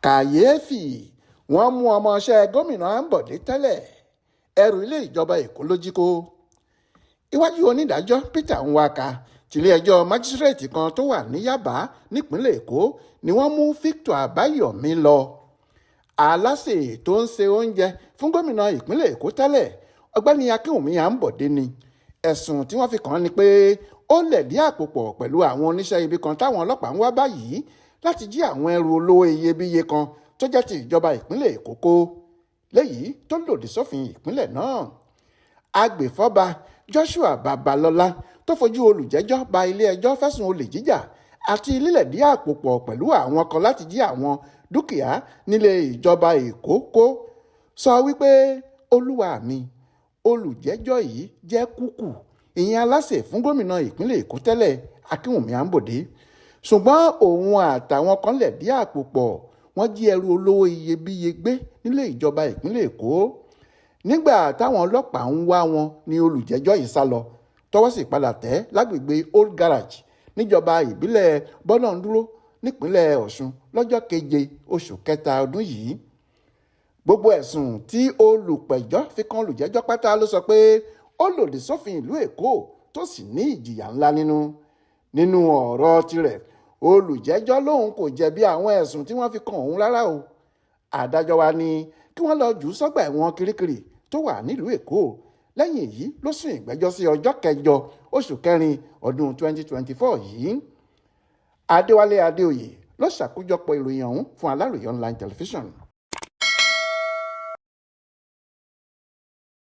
Kàyééfì, wọ́n mú ọmọọṣẹ́ gómìnà Ambode tẹ́lẹ̀, ẹrù ilé ìjọba Èkó ló jí kó. Iwájú onídàájọ́ Peter Nwaka tiléẹjọ́ májísrèètì kan tó wà ní Yábà nípìnlẹ̀ Èkó ni wọ́n mú Victor Àbáyọ̀mí lọ. Aláṣẹ tó ń se oúnjẹ fún gómìnà ìpínlẹ̀ Èkó tẹ́lẹ̀, Ọ̀gbẹ́ni Akínwùmí Ambode ni. Ẹ̀sùn tí wọ́n fi kàn án ni pé ó lẹ̀dí àpò pọ̀ pẹ̀lú àwọn oníṣẹ́ ibi kan táwọn ọlọ́pàá ń wá báyìí láti jí àwọn ẹrù olówó iyebíye kan tó jẹ́ ti ìjọba ìpínlẹ̀ Èkó kó, léyìí tó lòdì sófin ìpínlẹ̀ náà. Agbèfọ́ba Joshua Babalọ́lá tó fojú olùjẹ́jọ́ ba ilé-ẹjọ́ fẹ̀sùn olè jíjà àti lílẹ̀dí àpò pọ̀ pẹ̀lú àwọn kan láti jí àwọn dúkìá nílé ìjọba Èkó kó, sọ wípé olúwa mi, olùjẹ́jọ́ yìí jẹ́ kúkú, ìyẹn aláṣẹ fún gómìnà ìpínlẹ̀ Èkó tẹ́lẹ̀, Akínwùmí Ambode, ṣùgbọ́n òun àtàwọn kan lẹ̀dí àpò pọ̀, wọ́n jí ẹrù olówó iyebíye gbé nílé ìjọba ìpínlẹ̀ Èkó. Nígbà táwọn ọlọ́pàá ń wá wọn ní olùjẹ́jọ́ yìí sá lọ, tọ́wọ́ sì padà tẹ̀ lágbègbè Old Garage níjọba ìbílẹ̀ Bọ́lọ́ńdúró nípínlẹ̀ Ọ̀ṣun lọ́jọ́ keje oṣù kẹta ọdún yìí. Gbogbo ẹ̀sùn tí olùpẹ̀jọ́ fi kan olùjẹ́jọ́ pátá ló sọ pé ó lòdì sófin ìlú Èkó tó sì ní ìjìyà ńlá nínú. Nínú ọ̀rọ̀ tirẹ̀, olùjẹ́jọ́ lòun kò jẹ̀bi àwọn ẹ̀sùn tí wọ́n fi kan òun rárá o. Adájọ́ wa ní kí wọ́n lọ jù ú sọ́gbà ẹ̀wọ̀n Kirikiri tó wà nílùú Èkó. Lẹ́yìn èyí ló sún ìgbẹ́jọ́ sí ọjọ́ kẹjọ oṣù kẹrin ọdún 2024 yìí. Adéwálé Adéoyè ló ṣàkójọpọ̀ ìròyìn ọ̀hún fún Aláròyé Online Television.